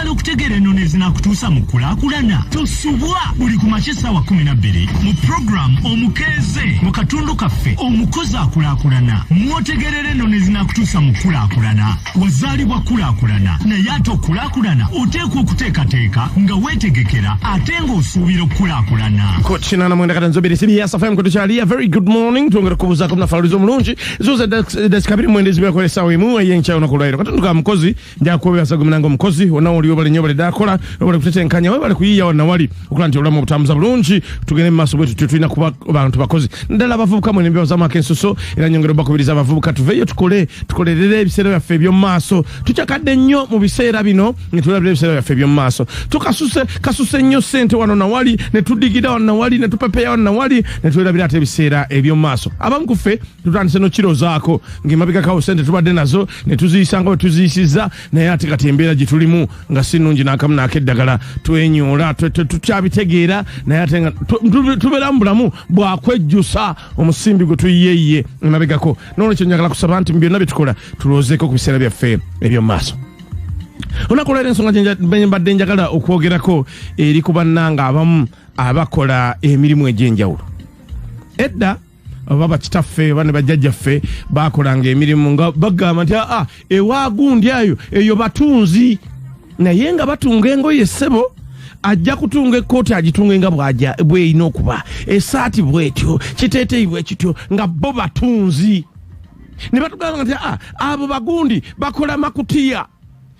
Oyagala okutegeera ennono ezinakutuusa mu kulaakulana? Tosubwa buli ku makya essaawa 12 mu puroguramu Omukeeze mu katundu kaffe Omukozi Akulaakulana, mwotegerera ennono ezinakutuusa mu kulaakulana. Wazaalibwa kulaakulana, naye ate okulaakulana oteekwa okuteekateeka nga weetegekera ate ng'osuubira okukulaakulana. Ku 89 kata nzobiri CBS FM kutukyaliya. Very good morning, twongera kubuzaako munafaluliza omulungi zuza edakika 29 ezibirakola essaawa 1 ey'enkya olunaku olwaleero. Katundu ka mukozi njakubebaza gwe munange omukozi wonna woli, webale nnyo, webale ddakola, webale kutetenkanya, webale kuyiiya wonna wali okulaba nti obulamu obutambuza bulungi. Tugende mu maaso bwe tutyo, tulina kuba bantu bakozi, naddala abavubuka mwene mbebazamu akensuso. Era nyongera obakubiriza abavubuka, tuveeyo tukole, tukolerere ebiseera byaffe eby'omu maaso. Tukyakadde nnyo mu biseera bino ne tulabira ebiseera byaffe eby'omu maaso. Tukasuse kasuse nnyo ssente wano nawali, ne tudigira wano nawali, ne tupepeya wano nawali, ne twerabira ate ebiseera eby'omu maaso. Abamu ku ffe tutandise nokirozaako ng'emabegakawo sente tubadde nazo ne tuziyisa nga bwe tuziyisizza, naye ate kati embeera gye tulimu nga si nnungi n'akamu n'akeddagala. Twenyoola, tukyabitegeera, naye ate nga tubeera mu bulamu bwakwejjusa omusimbi gwe tuyiyeyiye emabegako. Nolwekyo njagala kusaba nti mu byonna bye tukola tulowoozeeko ku biseera byaffe eby'omu maaso. Olunaku olwaleero ensonga gye mbadde njagala okwogerako eri ku bannanga abamu abakola emirimu egy'enjawulo. Edda oba bakitaffe oba ne bajjajjaffe bakolanga emirimu nga bagamba nti aa, ewa gundi ayo eyo batunzi, naye nga batunga engoye. Ssebo, ajja kutunga ekkooti, agitunge nga bw'aja bw'erina okuba, essaati bwetyo, kiteeteeyi bwe kityo, nga bo batunzi. Ne batugamba nti aa, abo bagundi bakola makutiya,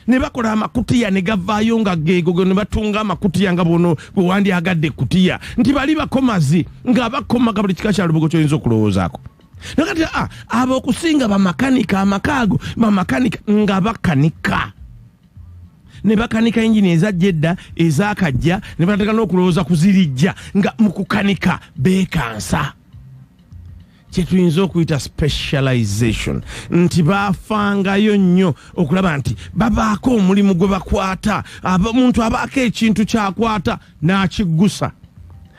ne bakola amakutiya ne gavaayo nga geego, ne batunga amakutiya nga bwono bwe wandyagadde ekutiya, nti bali bakomazi nga bakomaga buli kika kya lubugo ky'oyinza okulowoozaako. Nakati aa, abo okusinga bamakanika, amaka ago bamakanika, nga bakanika ne bakanika engini ezajja edda, ezakajja, ne batandika n'okulowooza ku zirijja, nga mu kukanika beekansa kyetuyinza okuyita specialization, nti bafangayo nnyo okulaba nti babaako omulimu gwe bakwata. Omuntu abaako ekintu kyakwata n'akiggusa.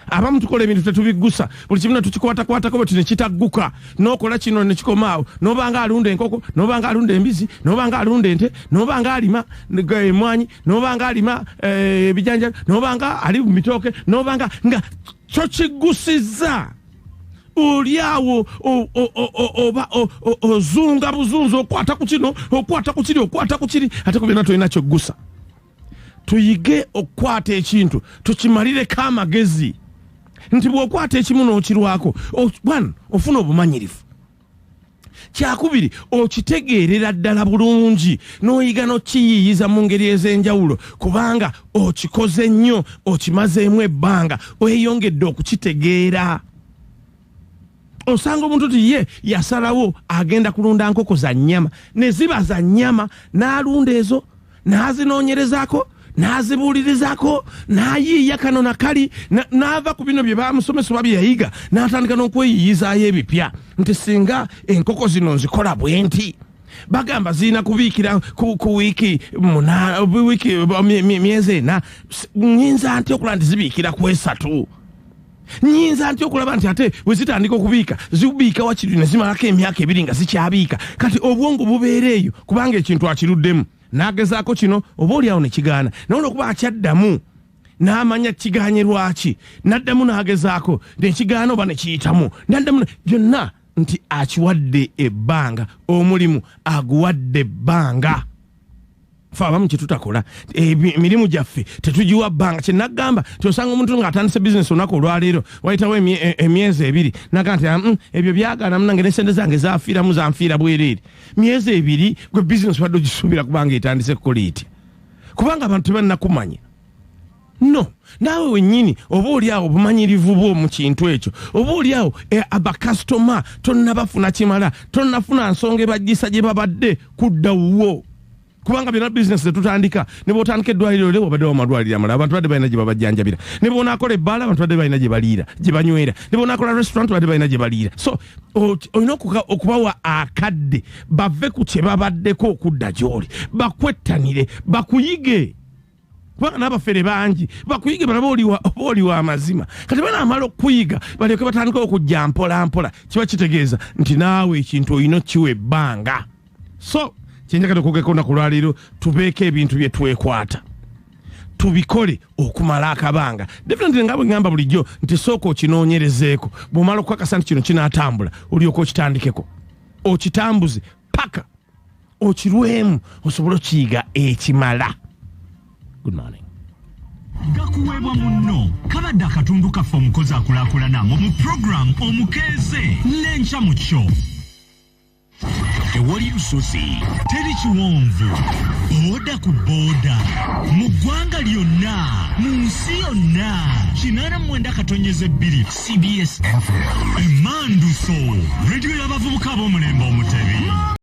Abamu tukola ebintu tetubiggusa, buli kimu netukikwatakwatako bwe nekitagguka. Nokola kino nekikomaawo, nobanga alunda enkoko, nobanga alunda embizi, nobanga alunda ente, nobanga alima emwanyi, nobanga alima ebijanjalo, nobanga ali mu bitooke, nobanga nga tokiggusizza. Oli awo oba ozunga buzunzi, okwata ku kino, okwata ku kiri, okwata ku kiri, ate ku byonna tolina kyoggusa. Tuyige okukwata ekintu tukimalireko amagezi, nti bw'okwata ekimu n'okirwako, one, ofuna obumanyirivu; kyakubiri, okitegeerera ddala bulungi n'oyiga n'okiyiiyiza mu ngeri ez'enjawulo, kubanga okikoze nnyo, okimazeemu ebbanga, weyongedde okukitegeera. Osanga omuntu ti ye yasalawo agenda kulunda nkoko za nnyama, ne ziba za nnyama, n'alunda ezo, n'azinoonyerezaako, n'azibuulirizako, n'ayiiya kano nakali, n'ava ku bino bye bamusomesa oba bye yayiga, n'atandika n'okweyiiyizaayo ebipya, nti singa enkoko zino nzikola bwe nti, bagamba zirina kubiikira ku wiiki wiiki myezi 4, nyinza nti okulaba nti zibiikira ku 3? Nyinza nti okulaba nti ate bwe zitandika okubiika zibiika wakiri ne zimalako emyaka 2 nga zikyabiika? Kati obwongo bubeera eyo, kubanga ekintu akiruddemu n'agezaako kino, oba oli awo ne kigaana, naye olwokuba akyaddamu n'amanya kiganye lwaki, n'addamu n'agezaako nekigaana oba nekiyitamu, n'addamu byonna, nti akiwadde ebbanga, omulimu aguwadde ebbanga. Fe abamu kyetutakola, emirimu gyaffe tetugiwa bbanga. Kyenagamba nti osanga omuntu ng'atandise bizinesi, olunaku olwaleero wayitawo emyezi 2 naga nti, "Ah, ebyo byagaana munange, nesente zange zafiiramu, zanfiira bwereere." Myezi 2 gwe bizinesi wadde ogisuubira kubanga etandise kukola etya? Kubanga abantu tebannakumanya. No naawe wennyini oba oli awo obumanyirivu bwo mu kintu ekyo, oba oli awo abakasitoma tonnabafuna kimala, tonnafuna nsonga ebajjisa gye babadde kudda wuwo, kubanga byonna bizinesi zetutandika, ne bwotandika eddwaliro le, wabaddewo amalwaliro amalala, abantu badde balina gye babajjanjabira; ne bwonaakola ebbaala, abantu badde balina gye baliira, gye banywera; ne bwonaakola restaurant, badde balina gye baliira. So olina okubawa akadde bave ku kye babaddeko okudda gy'oli, bakwettanire, bakuyige, kubanga n'abafere bangi. Bakuyige balabe oba oli wa mazima. Kati banaamala okukuyiga, balyoke batandika okujja mpola mpola. Kiba kitegeeza nti naawe ekintu olina okiwa ebbanga. So kyenjagala okwogeko olunaku lwaleero, tubeeko ebintu bye twekwata. Tubikole okumala akabanga. Definitely, nga bwe ngamba bulijjo nti sooka okinoonyerezeeko. Bw'omala okukakasa nti kino kinaatambula, olyoka okitandikeko, okitambuze paka okirwemu, osobole okiyiga ekimala. Good morning. Gakuweebwa munno kabadde akatundu kaffe omukozi akulaakulana mu program Omukeeze n'enkya mu kyo. Tewali lusozi, teri kiwonvu, booda ku booda mu ggwanga lyonna, mu nsi yonna. 89.2 CBS FM, Emanduso, rediyo y'abavubuka ab'omulembe Omutebi.